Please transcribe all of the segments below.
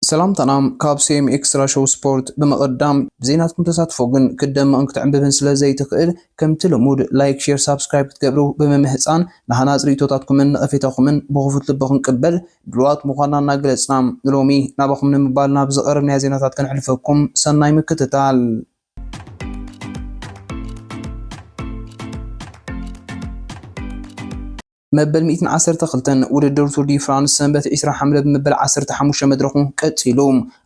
ሰላምታና ካብ C M Extra Show ስፖርት። ብምቕዳም ብዜናትኩም ተሳትፎ ግን ክትደምቕን ክትዕንብብን ስለ ዘይትኽእል፣ ከምቲ ልሙድ ላይክ፣ ሼር፣ ሳብስክራይብ ክትገብሩ ብምምህጻን ንሃናጺ ርእይቶታትኩምን ነቐፌታኹምን ብኽፉት ልቢ ክንቅበል ድሉዋት ምዃንና እናገለጽና፣ ንሎሚ ናባኹም ንምባል ናብ ዝቐረብናዮ ዜናታት ከነሕልፈኩም። ሰናይ ምክትታል። መበል ሚእትን ዓሰርተ ክልተን ውድድር ቱር ዲ ፍራንስ ሰንበት ዕስራ ሓምለ ብመበል ዓሰርተ ሓሙሽተ መድረኹ ቀጺሉ።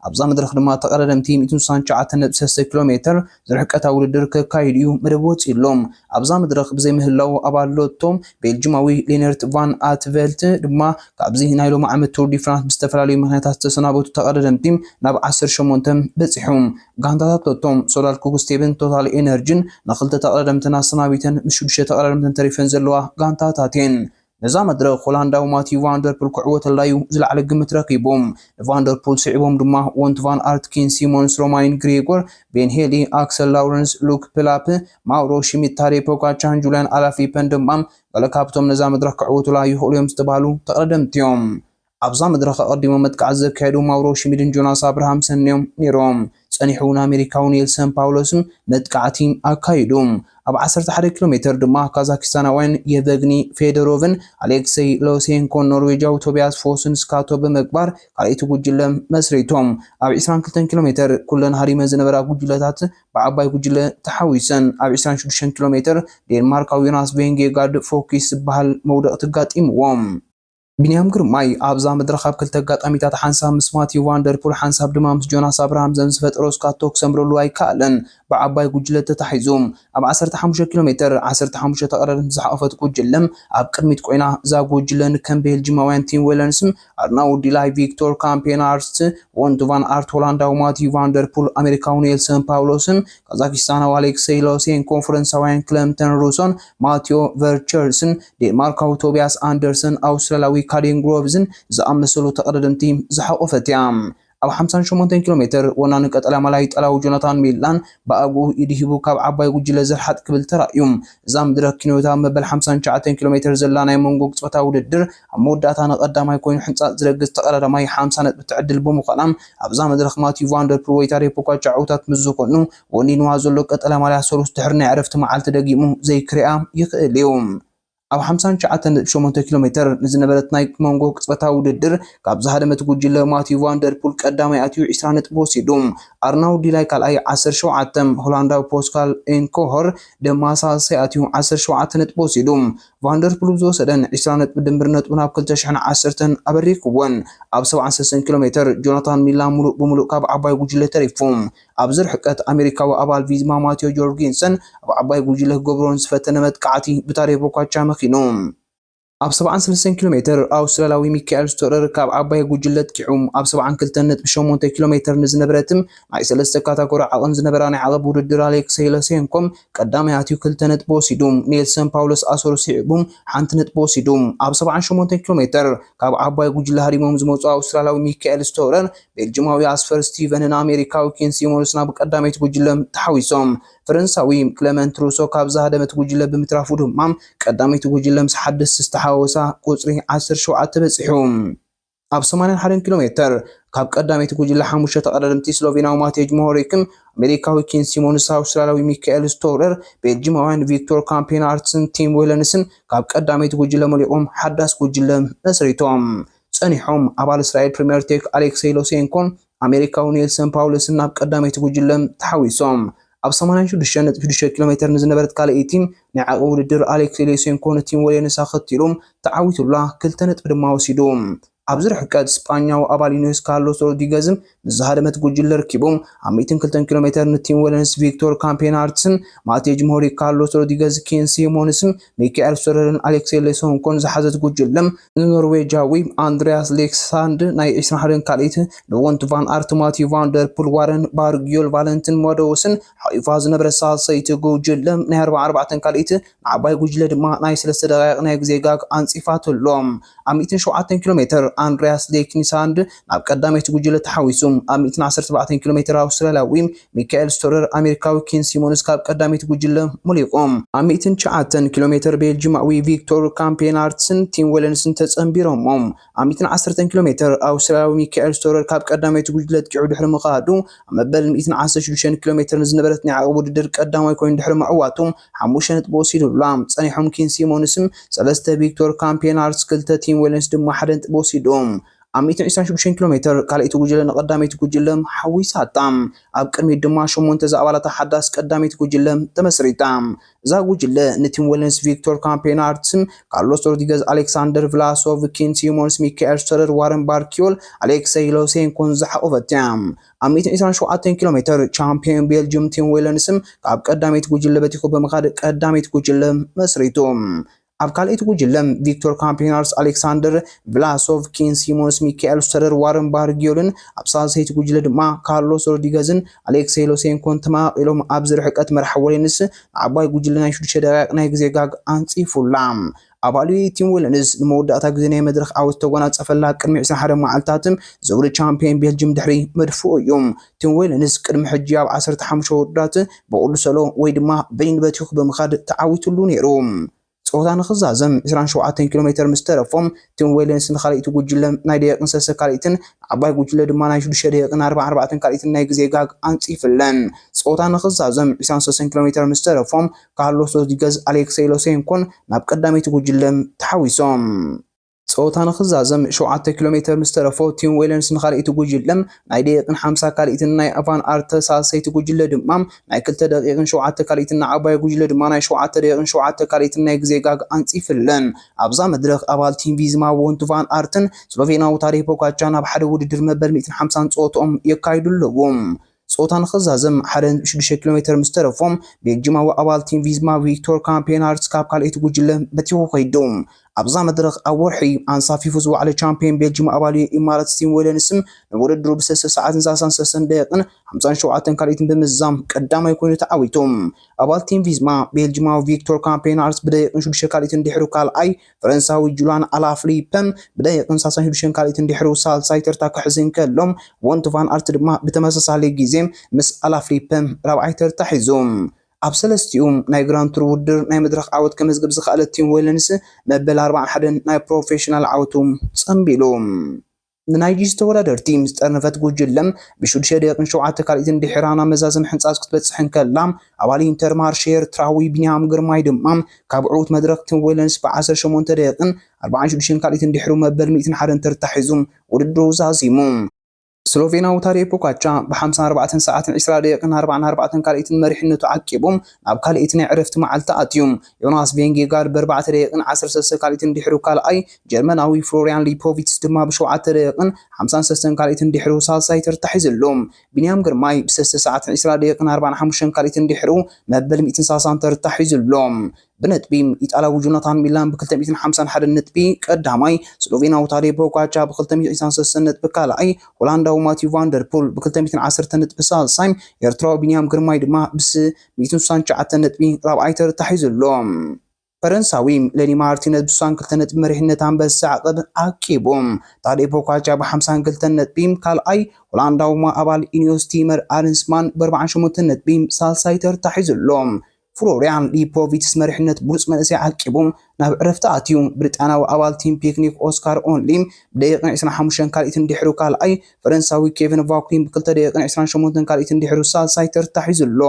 ኣብዛ መድረኽ ድማ ተቐዳደምቲ ሚእትን ስሳን ትሽዓተን ነጥቢ ሰለስተ ኪሎ ሜትር ዝርሕቀታ ውድድር ከካይዱ እዩ መደብ ወጺእሎም። ኣብዛ መድረኽ ብዘይ ምህላው ኣባል ሎቶ ቤልጅማዊ ሌነርት ቫን ኣትቨልት ድማ ካብዚ ናይ ሎሚ ዓመት ቱር ዲ ፍራንስ ብዝተፈላለዩ ምኽንያታት ዝተሰናበቱ ተቐዳደምቲ ናብ ዓሰርተ ሸሞንተ በጺሑ። ጋንታታት ሎቶ ሶዳል ኩክስቴብን ቶታል ኤነርጂን ንኽልተ ተቐዳደምተን ኣሰናቢተን ምስ ሽዱሽተ ተቐዳደምተን ተሪፈን ዘለዋ ጋንታታት እየን። ነዛ መድረኽ ሆላንዳዊ ማቲው ቫንደርፑል ክዕወተላ እዩ ዝለዓለ ግምት ረኺቡ። ንቫንደርፑል ስዒቦም ድማ ወንት ቫን ኣርት፣ ኪን ሲሞንስ፣ ሮማይን ግሬጎር፣ ቤን ሄሊ፣ ኣክሰል ላውረንስ፣ ሉክ ፕላፕ፣ ማውሮ ሽሚት፣ ታዴ ፖጋቻን ጁልያን ኣላፊፐን ድማ ገለ ካብቶም ነዛ መድረኽ ክዕወቱላ ይኽእሉ እዮም ዝተባህሉ ተቐዳደምቲ እዮም። ኣብዛ መድረኽ ኣቐዲሞም መጥቃዕቲ ዘካየዱ ማውሮ ሽሚድን ጆናስ ኣብርሃምሰን እዮም ነይሮም። ጸኒሑ ንኣሜሪካዊ ኔልሰን ፓውሎስን መጥቃዕቲ ኣካይዱ። ኣብ ዓሰርተ ሓደ ኪሎ ሜትር ድማ ካዛኪስታናውያን የቨግኒ ፌዶሮቭን ኣሌክሰይ ሎሴንኮን ኖርዌጃዊ ቶቢያስ ፎስን ስካቶ ብምግባር ካልኣይቲ ጉጅለ መስሪቶም። ኣብ ዕስራን ክልተን ኪሎ ሜትር ኩለን ሃሪመን ዝነበራ ጉጅለታት ብዓባይ ጉጅለ ተሓዊሰን። ኣብ ዕስራን ሽዱሽተን ኪሎ ሜትር ዴንማርካዊ ዮናስ ቬንጌጋርድ ፎኪስ ዝበሃል መውደቕ ተጋጢምዎም። ቢንያም ግርማይ ኣብዛ መድረኽ ኣብ ክልተ ኣጋጣሚታት ሓንሳብ ምስ ማቲው ቫንደርፑል ሓንሳብ ድማ ምስ ጆናስ ኣብርሃምሰን ዝፈጠሮ ስካቶ ክሰምረሉ ኣይከኣለን። ብዓባይ ጉጅለ ተታሒዙ። ኣብ ዓሰርተ ሓሙሽተ ኪሎ ሜትር ዓሰርተ ሓሙሽተ ተቐዳደምቲ ዝሓቖፈት ጉጅለ ኣብ ቅድሚት ኮይና፣ እዛ ጉጅለ ንከም ቤልጂማውያን ቲም ዌለንስን ኣርናውድ ዲላይ፣ ቪክቶር ካምፔናርት፣ ወንት ቫን ኣርት፣ ሆላንዳዊ ማቲው ቫንደርፑል፣ ኣሜሪካዊ ኔልሰን ፓውሎስን ካዛኪስታናዊ ኣሌክሰይ ሎሴንኮን፣ ፈረንሳውያን ክለምተን ሩሶን ማቲዮ ቨርቸርስን ዴንማርካዊ ቶቢያስ ኣንደርሰን፣ ኣውስትራልያዊ ካዴን ግሮቭዝን ዝኣመሰሉ ተቐዳደምቲ ዝሓቖፈት እያ። ኣብ ሓምሳን ሸሞንተን ኪሎ ሜትር ወናኒ ቀጠልያ ማልያ ኢጣልያዊ ጆናታን ሚላን ብኣግኡ ኢዱ ሂቡ ካብ ዓባይ ጉጅለ ዝርሓቕ ክብል ተራእዩ። እዛ መድረኽ ኪንዮታ መበል ሓምሳን ትሽዓተን ኪሎ ሜትር ዘላ ናይ መንጎ ቅጽበታዊ ውድድር ኣብ መወዳእታ ንቐዳማይ ኮይኑ ሕንጻጽ ዝረግጽ ተቐዳዳማይ ሓምሳ ነጥቢ ትዕድል ብምዃና ኣብዛ መድረኽ ማቲው ቫንደርፑል ወይ ታዴ ፖጋቻር ዕዉታት ምስ ዝኾኑ ወኒንዋ ዘሎ ቀጠልያ ማልያ ሰሉስ ድሕሪ ናይ ዕረፍቲ መዓልቲ ደጊሙ ዘይክርኣ ይኽእል እዩ። ኣብ ሓምሳን ትሽዓተን ነጥቢ ሸሞንተ ኪሎ ሜትር ንዝነበረት ናይ መንጎ ቅጽበታዊ ውድድር ካብ ዝሃደመት ጉጅለ ማቲው ቫንደርፑል ቀዳማይ ኣትዩ ዕስራ ነጥቢ ወሲዱ። ኣርናውድ ዲላይ ካልኣይ ዓሰርተ ሸውዓተ፣ ሆላንዳዊ ፖስካል ኤንኮሆር ድማ ሳልሳይ ኣትዩ ዓሰርተ ሸውዓተ ነጥቢ ወሲዱ። ቫንደርፑል ብዝወሰደን ዕስራ ነጥቢ ድምር ነጥቡ ናብ ክልተ ሽሕን ዓሰርተን ኣበሪክዎን። ኣብ ሰብዓን ሰለስተን ኪሎ ሜትር ጆናታን ሚላን ሙሉእ ብሙሉእ ካብ ዓባይ ጉጅለ ተሪፉ። ኣብዚ ርሕቀት ኣሜሪካዊ ኣባል ቪዝማ ማቲዮ ጆርጊንሰን ኣብ ዓባይ ጉጅለ ክገብሮ ንዝፈተነ መጥቃዕቲ ብታዴ ፖጋቻር መኺኑ። ኣብ ሰብዓን ሰለስተን ኪሎ ሜትር ኣውስትራልያዊ ሚካኤል ስቶረር ካብ ዓባይ ጉጅለ ኣጥቂዑ። ኣብ ሰብዓን ክልተን ነጥቢ ሸሞንተ ኪሎ ሜትር ንዝነበረትን ናይ ሰለስተ ካታጎሪ ዓቐን ዝነበራ ናይ ዓቐብ ውድድር ኣሌክሰይ ለሴንኮ ቀዳማይ ኣትዩ ክልተ ነጥቢ ወሲዱ። ኔልሰን ፓውሎስ ኣሰሩ ስዒቡ ሓንቲ ነጥቢ ወሲዱ። ኣብ ሰብዓን ሸሞንተን ኪሎ ሜትር ካብ ዓባይ ጉጅለ ሃዲሞም ዝመጹ ኣውስትራልያዊ ሚካኤል ስቶረር፣ ቤልጅማዊ ኣስፈር ስቲቨንን ኣሜሪካዊ ኪን ሲሞንስ ናብ ቀዳመይቲ ጉጅለ ተሓዊሶም። ፈረንሳዊ ክለመንት ሩሶ ካብ ዝሃደመት ጉጅለ ብምትራፉ ድማ ቀዳመይቲ ጉጅለ ምስ ሓደስቲ ዝተሓወሳ ቁጽሪ ዓሰርተ ሸውዓተ በጺሑ። ኣብ ሰማንያን ሓደን ኪሎ ሜትር ካብ ቀዳመይቲ ጉጅለ ሓሙሽተ ተቐዳደምቲ ስሎቬንያዊ ማቴጅ ሞሆሪክን ኣሜሪካዊ ኪን ሲሞንስ፣ ኣውስትራልያዊ ሚካኤል ስቶረር፣ ቤልጂማውያን ቪክቶር ካምፔናርትስን ቲም ዌለንስን ካብ ቀዳመይቲ ጉጅለ መሊቖም ሓዳስ ጉጅለ መስሪቶም። ጸኒሖም ኣባል እስራኤል ፕሪምየር ቴክ ኣሌክሰይ ሎሴንኮን ኣሜሪካዊ ኔልሰን ፓውለስን ናብ ቀዳመይቲ ጉጅለ ተሓዊሶም። ኣብ ሰማንያን ሽዱሽተን ነጥቢ ሽዱሽተ ኪሎ ሜትር ንዝነበረት ካልኣይቲ ናይ ዓቐብ ውድድር ኣሌክሰይ ሎሴንኮ ንቲም ዌለንስ ኣኸቲሉ ተዓዊቱላ፣ ክልተ ነጥቢ ድማ ወሲዱ። ኣብዚ ርሕቀት ስጳኛዊ ኣባል ዩኔስ ካርሎስ ሮድሪገዝ ምስ ዝሃደመት ጉጅለ ርኪቡ ኣብ ሚእትን ክልተን ኪሎ ሜትር ንቲም ዌለንስ ቪክቶር ካምፔናርትስን ማቴጅ ሞሪ፣ ካርሎስ ሮድሪገዝ፣ ኪን ሲሞንስን ሚካኤል ስቶረርን ኣሌክሴ ሌሶንኮን ዝሓዘት ጉጅለ ንኖርዌጃዊ ኣንድሪያስ ሌክሳንድ ናይ ዕስራን ሓደን ካልኢት፣ ንወንት ቫን ኣርት፣ ማቲዩ ቫን ደር ፑል፣ ዋረን ባርጊዮል፣ ቫለንቲን ሞደውስን ሓቂፋ ዝነበረ ሳልሰይቲ ጉጅለ ናይ ኣርባዓን ኣርባዕተን ካልኢት ንዓባይ ጉጅለ ድማ ናይ ሰለስተ ደቃይቕ ናይ ግዜ ጋግ ኣንጺፋትሎም። ኣብ ሚእትን ሸውዓተን ኪሎ ሜትር ኣንድሪያስ ሌክኒሳንድ ናብ ቀዳመይቲ ጉጅለ ተሓዊሱ ኣብ ሚእትን ዓሰርተ ኣርባዕተን ኪሎ ሜትር ኣውስትራልያዊ ሚካኤል ስቶረር ኣሜሪካዊ ኪን ሲሞንስ ካብ ቀዳመይቲ ጉጅለ ሙሊቖም። ኣብ ሚእትን ትሽዓተን ኪሎ ሜትር ቤልጂማዊ ቪክቶር ካምፔናርትስን ቲም ዌለንስን ተጸንቢሮሞም። ኣብ ሚእትን ዓሰርተን ኪሎ ሜትር ኣውስትራልያዊ ሚካኤል ስቶረር ካብ ቀዳመይቲ ጉጅለ ኣጥቂዑ ድሕሪ ምኻዱ፣ ኣብ መበል ሚእትን ዓሰርተ ሽዱሽተን ኪሎ ሜትር ንዝነበረት ናይ ዓቐብ ውድድር ቀዳማይ ኮይኑ ድሕሪ ምዕዋቱ፣ ሓሙሽተ ነጥቢ ወሲዱላ። ጸኒሖም ኪን ሲሞንስም ሰለስተ፣ ቪክቶር ካምፔናርትስ ክልተ፣ ቲም ዌለንስ ድማ ሓደ ነጥቢ ወሲዶም። ኣብ ሚእትን ዕስራን ሽዱሽተን ኪሎ ሜትር ካልኣይቲ ጉጅለ ንቐዳመይቲ ጉጅለ ሓዊሳታ። ኣብ ቅድሚት ድማ ሸሞንተ ዝኣባላታ ሓዳስ ቀዳመይቲ ጉጅለ ተመስሪታ። እዛ ጉጅለ ንቲም ዌለንስ ቪክቶር ካምፔናርትስን ካርሎስ ሮድሪገዝ ኣሌክሳንደር ቭላሶቭ ኪን ሲሞንስ ሚካኤል ስተረር ዋረን ባርኪዮል ኣሌክሰይ ሎሴንኮን ዝሓቖፈት እያ። ኣብ ሚእትን ዕስራን ሸውዓተን ኪሎ ሜትር ቻምፒዮን ቤልጅም ቲም ዌለንስም ካብ ቀዳመይቲ ጉጅለ በቲኹ ብምኻድ ቀዳመይቲ ጉጅለ መስሪቱ። ኣብ ካልኣይቲ ጉጅለ ቪክቶር ካምፔናርስ ኣሌክሳንደር ቭላሶቭ ኪን ሲሞንስ ሚካኤል ስተረር ዋረን ባርጊዮልን ኣብ ሳልሰይቲ ጉጅለ ድማ ካርሎስ ሮድሪገዝን ኣሌክሰይ ሎሴንኮን ተመቓቒሎም ኣብዚ ርሕቀት መርሓ ዌለንስ ንዓባይ ጉጅለ ናይ ሽዱሽተ ደቂቕ ናይ ግዜ ጋግ ኣንጺፉላ። ኣባል ቲም ዌለንስ ንመወዳእታ ግዜ ናይ መድረኽ ዓወት ተጎናጸፈላ ቅድሚ ዕስራን ሓደን መዓልታት ዝውሪ ቻምፒዮን ቤልጅም ድሕሪ ምድፍኡ እዩ። ቲም ዌለንስ ቅድሚ ሕጂ ኣብ ዓሰርተ ሓሙሽተ ውድድራት ብቕሉ ሰሎ ወይ ድማ በይኑ በቲኹ ብምኻድ ተዓዊትሉ ነይሩ። ጸወታ ንኽዛዘም ዕስራን ሸውዓተን ኪሎ ሜትር ምስ ተረፎም ቲም ዌለንስ ንኻልኣይቲ ጉጅለ ናይ ደቂቕን ሰለስተ ካልኢትን ዓባይ ጉጅለ ድማ ናይ ሽዱሽተ ደቂቕን ኣርባዓን ኣርባዕተን ካልኢትን ናይ ግዜ ጋግ ኣንጺፍለን። ጸወታ ንኽዛዘም ዕስራን ሰለስተን ኪሎ ሜትር ምስ ተረፎም ካርሎስ ሮድሪገዝ ኣሌክሰይ ሎሴንኮን ናብ ቀዳመይቲ ጉጅለ ተሓዊሶም። ጸወታ ንኽዛዘም ሸውዓተ ኪሎ ሜትር ምስ ተረፎ ቲም ዌለንስ ንኻልኣይቲ ጉጅለ ናይ ደቂቕን ሓምሳ ካልኢትን ናይ ቫን ኣርተ ሳልሰይቲ ጉጅለ ድማ ናይ ክልተ ደቂቕን ሸውዓተ ካልኢትን ንዓባይ ጉጅለ ድማ ናይ ሸውዓተ ደቂቕን ሸውዓተ ካልኢትን ናይ ግዜ ጋግ ኣንጺፍለን። ኣብዛ መድረኽ ኣባል ቲም ቪዝማ ወንቱ ቫን ኣርትን ስሎቬናዊ ታዴ ፖጋቻ ናብ ሓደ ውድድር መበል ሚእትን ሓምሳን ጸወትኦም የካይዱ ኣለዉ። ጾታ ንኽዛዘም ሓደ ነጥቢ ሽዱሽተ ኪሎ ሜትር ምስ ተረፎም ቤልጂማዊ ኣባል ቲም ቪዝማ ቪክቶር ካምፔናርትስ ካብ ካልኣይቲ ጉጅለ በቲኹ ከይዱ። ኣብዛ መድረኽ ኣብ ወርሒ ኣንሳፊፉ ዝወዓለ ቻምፒዮን ቤልጂም ኣባል ኢማራት ስቲም ዌለንስም ንውድድሩ ብሰለስተ ሰዓትን ሰላሳን ሰለስተን ደቂቕን ሓምሳን ሸውዓተን ካልኢትን ብምዝዛም ቀዳማይ ኮይኑ ተዓዊቱ። ኣባል ቲም ቪዝማ ቤልጂማዊ ቪክቶር ካምፔናርትስ ብደቂቕን ሽዱሽተ ካልኢትን ድሕሩ ካልኣይ፣ ፈረንሳዊ ጁላን ኣላፍሊፐም ብደቂቕን ሰላሳን ሽዱሽተን ካልኢትን ድሕሩ ሳልሳይ ተርታ ክሕዝ እንከሎ፣ ወንት ቫን ኣርት ድማ ብተመሳሳሊ ግዜ ምስ ኣላፍሊፐም ራብዓይ ተርታ ሒዙ። ኣብ ሰለስቲኡ ናይ ግራንድ ቱር ውድድር ናይ መድረኽ ዓወት ከመዝግብ ዝኸኣለ ቲም ዌለንስ መበል ኣርባዓን ሓደን ናይ ፕሮፌሽናል ዓወቱ ጸንቢሉ። ንናይ ጂስ ተወዳደርቲ ምስ ጠርነፈት ጉጅለ ብሽዱሽተ ደቂቕን ሸውዓተ ካልኢትን ድሕራ ናብ መዛዘሚ ሕንጻጽ ክትበጽሕ እንከላ፣ ኣባል ኢንተርማርሼ ኤርትራዊ ቢንያም ግርማይ ድማ ካብ ዕዉት መድረኽ ቲም ዌለንስ ብዓሰርተ ሸሞንተ ደቂቕን ኣርባዓን ሽዱሽተን ካልኢትን ድሕሩ መበል ሚእትን ሓደን ተርታ ሒዙ ውድድሩ ዛዚሙ። ስሎቬናዊ ታዴ ፖጋቻ ብሓምሳን ኣርባዕተን ሰዓትን ዕስራ ደቂቕን ኣርባዓን ኣርባዕተን ካልኢትን መሪሕነቱ ዓቂቡ ናብ ካልኣይቲ ናይ ዕረፍቲ መዓልቲ ኣትዩ። ዮናስ ቬንጌጋርድ ብኣርባዕተ ደቂቕን ዓሰርተ ሰለስተ ካልኢትን ድሕሩ ካልኣይ፣ ጀርመናዊ ፍሎሪያን ሊፖቪትስ ድማ ብሸውዓተ ደቂቕን ሓምሳን ሰለስተን ካልኢትን ድሕሩ ሳልሳይ ተርታ ሒዙ ኣሎ። ቢንያም ግርማይ ብሰለስተ ሰዓትን ዕስራ ደቂቕን ኣርባዓን ሓሙሽተን ካልኢትን ድሕሩ መበል ሚእትን ሰላሳን ተርታ ሒዙ ኣሎ። ብነጥቢ ኢጣልያዊ ጆናታን ሚላን ብ ክልተ ሚእትን ሓምሳን ሓደን ነጥቢ ቀዳማይ፣ ስሎቬናዊ ታዴ ፖጋቻ ብ ክልተ ሚእትን ዕስራን ሰለስተን ነጥቢ ካልኣይ፣ ሆላንዳዊ ማቲው ቫንደርፑል ብ ክልተ ሚእትን ዓሰርተ ነጥቢ ሳልሳይ፣ ኤርትራዊ ቢንያም ግርማይ ድማ ብስ ሚእትን ስሳን ትሽዓተን ነጥቢ ራብዓይ ተርታ ሒዙ ኣሎ። ፈረንሳዊ ሌኒ ማርቲነዝ ብ ስሳን ክልተ ነጥቢ መሪሕነት ኣንበሳ ዓቐብ ዓቂቡ። ታዴ ፖጋቻ ብ ሓምሳን ክልተን ነጥቢ ካልኣይ፣ ሆላንዳዊ ኣባል ኢኒዮስ ቲመር ኣርንስማን ብ ኣርባዓን ሸሞንተን ነጥቢ ሳልሳይ ተርታ ሒዙ ኣሎ። ፍሎሪያን ሊፖቪትስ መሪሕነት ብሉጽ መንእሰይ ዓቂቡ ናብ ዕረፍቲ ኣትዩ። ብሪጣንያዊ ኣባል ቲም ፒክኒክ ኦስካር ኦንሊ ብደቂቕን ዕስራን ሓሙሽተን ካልኢትን ድሕሩ ካልኣይ፣ ፈረንሳዊ ኬቨን ቫኩሊን ብ ክልተ ደቂቕን ዕስራን ሸሞንተን ካልኢትን ድሕሩ ሳልሳይ ተርታ ሒዙ ኣሎ።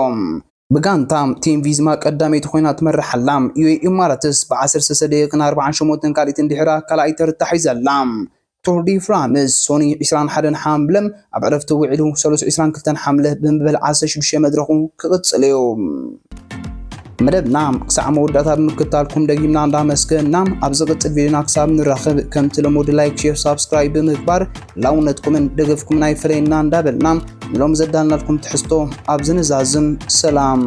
ብጋንታ ቲም ቪዝማ ቀዳመይቲ ኮይና ትመርሕ ኣላ። ዩኤኢ ኢማራትስ ብ ዓሰርተ ሰለስተ ደቂቕን ኣርባዓን ሸሞንተን ካልኢትን ድሕራ ካልኣይ ተርታ ሒዛ ኣላ። ቱር ዲ ፍራንስ ሶኒ ዕስራን ሓደን ሓምለ ኣብ ዕረፍቲ ውዒሉ፣ ሰሉስ ዕስራን ክልተን ሓምለ ብምበል ዓሰርተ ሽዱሽተ መድረኹ ክቕጽል እዩ። መደብና ክሳዕ መወዳእታ ብምክታልኩም ደጊምና እንዳመስገንና፣ ኣብ ዝቕጽል ቪድዮና ክሳብ ንራኸብ፣ ከምቲ ልሙድ ላይክ፣ ሼር፣ ሳብስክራይብ ብምግባር ላውነትኩምን ደገፍኩምን ኣይፈለየና እንዳበልና፣ ንሎም ዘዳልናልኩም ትሕዝቶ ኣብዚ ንዛዝም። ሰላም።